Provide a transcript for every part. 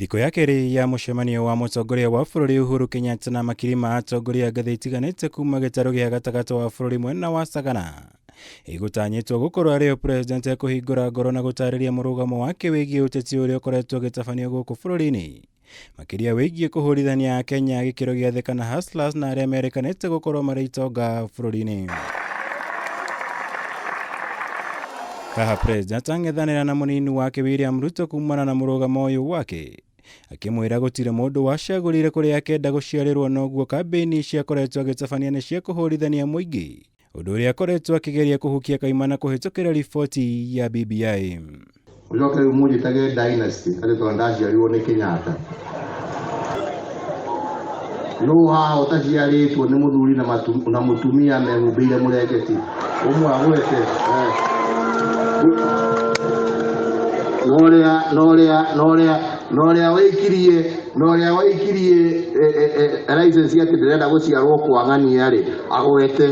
Thikũ ya kerĩ ya mũcemanio wa mũtongoria wa bũrũri Uhuru Kenyatta na makiri ma atongoria ngathĩ itiganĩte kuma gĩtarũ gĩa gatagatĩ wa bũrũri mwena wa Sagana ĩgũtanyĩtwo gũkorwo arĩ o president ekũhingũra ngoro na gũtarĩria mũrũgamo wake wĩgiĩ ũteti ũrĩa ũkoretwo ũgĩtabanio gũkũ bũrũri-inĩ, makĩria wĩgiĩ kũhũrithania Akenya gĩkĩro gĩa thĩ kana hustlers na arĩa merĩkanĩte gũkorwo marĩ itonga bũrũri-inĩ. Haha president ang'ethanĩra na mũnini wake William Ruto kumana na mũrũgamo ũyũ wake, akĩmwĩra gũtirĩ mũndũ wacagũrire kũrĩa akenda gũciarĩrwo, noguo kambĩini ciakoretwo agĩtabania nĩ cia kũhũrithania mũingĩ, ũndũ ũrĩa akoretwo akĩgeria kũhukia kaimana kũhĩtũkĩra riboti ya BBI. Mũcoke rĩu mũnjĩtage dynasty atĩ tondũ ndaciarirwo nĩ Kenyatta. Nũ haha ũtaciarĩtwo nĩ mũthuri na mũtumia mehumbĩire mũrengeti? Ũmwe agwete. Na ũrĩa waikirie license atĩ ndĩrenda gũciarwo kwa ng'ania rĩ, agwete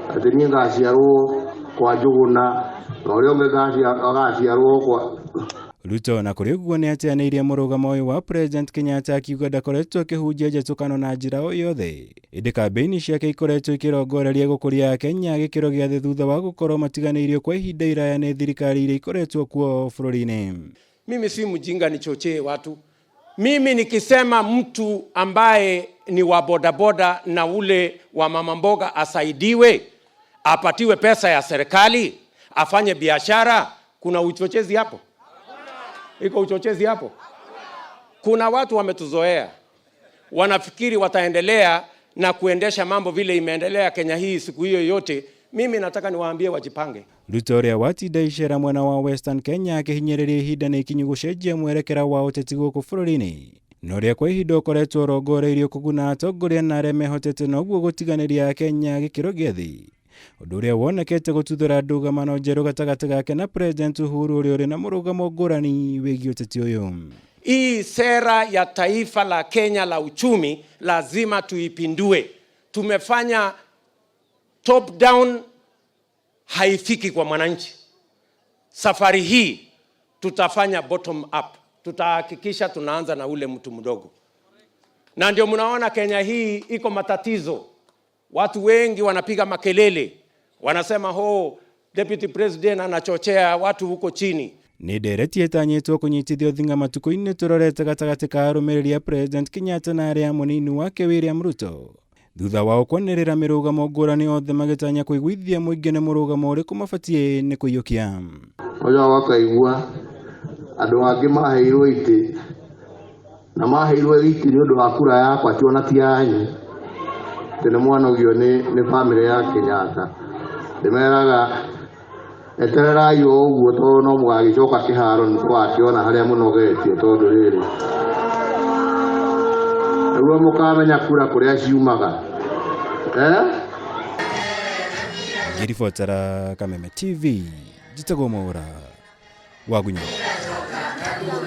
atĩ niĩ ngaciarwo kwa Njũgũna na ũrĩa ũngĩ agaciarwo kwa. Ruto na kũrĩ ũguo nĩ ateanĩirie mũrũgamo ũyũ wa President Kenyatta, akiuga ndakoretwo akĩhunjia njatũkano na njĩra o yothe, ĩndĩ kambĩini ciake ikoretwo ikĩrongoreria gũkũria Akenya gĩkĩro gĩa thĩ thutha wa gũkorwo matiganĩirio kwa ihinda iraya nĩ thirikari iria ikoretwo kuo bũrũri-inĩ. Mimi si mjinga nichochee watu. Mimi nikisema mtu ambaye ni wa bodaboda na ule wa mama mboga asaidiwe, apatiwe pesa ya serikali, afanye biashara, kuna uchochezi hapo? Iko uchochezi hapo? Kuna watu wametuzoea, wanafikiri wataendelea na kuendesha mambo vile imeendelea Kenya hii siku hiyo yote. Mimi nataka niwaambie wajipange. Ruto ũrĩa watinda icera mwena wa Western Kenya akĩhinyĩrĩria ihinda nĩ ikinyu gũcenjia mwerekera wa ũteti gũkũ bũrũri-inĩ, na ũrĩa kwa ihinda ũkoretwo ũrongoreirio kũguna atongoria na arĩa mehotete, noguo gũtiganĩria Akenya gĩkĩro gĩa thĩ, ũndũ ũrĩa wonekete gũtuthũra ndũgamano njerũ gatagatĩ gake na President Uhuru ũrĩa ũrĩ na mũrũgamo ngũrani wĩgiĩ ũteti ũyũ. Hii sera ya taifa la Kenya la uchumi lazima tuipindue. Tumefanya top down, haifiki kwa mwananchi. Safari hii tutafanya bottom up, tutahakikisha tunaanza na ule mtu mdogo, na ndio mnaona Kenya hii iko matatizo. Watu wengi wanapiga makelele, wanasema ho, deputy president anachochea watu huko chini. Nĩ ndereti ĩtanyĩtwo kũnyitithio thing'a matukũ-inĩ tũrorete gatagatĩ ka arũmĩrĩri a President Kenyatta na arĩa mũnini wake William Ruto, thutha wao kwanĩrĩra mĩrũgamo ngũrani, othe magĩtanya kũiguithia mũingĩ nĩ mũrũgamo ũrĩkũ mabatiĩ nĩ kũiyũkia. Ũcoka ũkaigua andũ angĩ maheirwo itĩ na maheirwo itĩ nĩ ũndũ wa kura yakwa, ti ona ti yanyu, atĩ nĩ mwanogio nĩ bamĩrĩ ya Kenyatta. Ndĩmeraga etererai o ũguo, tondũ no mũgagĩcoka kĩharo nĩ tũgakĩona harĩa mũnogetio, tondũ rĩrĩ nĩguo mũkamenya kura kũrĩa ciumaga, eh? Ngĩribotera Kameme TV, njĩtagwo Mwaũra wa Gunyũ.